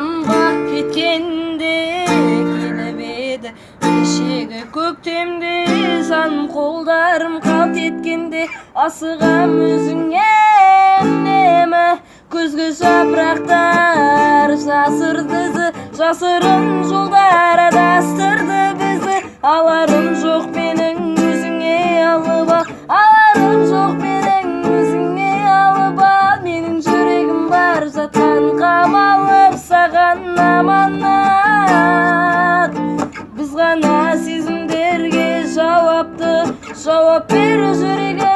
Бақ кеткенде келіп еді кешегі көктемде. Сан қолдарым қалт еткенде, асығам өзіңе үнемі. Күзгі жапырақтар жасырды ізі, жасырын жолдар адастырды бізді. Аларым жоқ менің, өзіңе алып ал. Аларым жоқ менің, өзіңе алып ал. Менің жүрегім бар жатқан қамалып, саған аманат. Біз ғана сезімдерге жауапты, жауап беру жүрегім.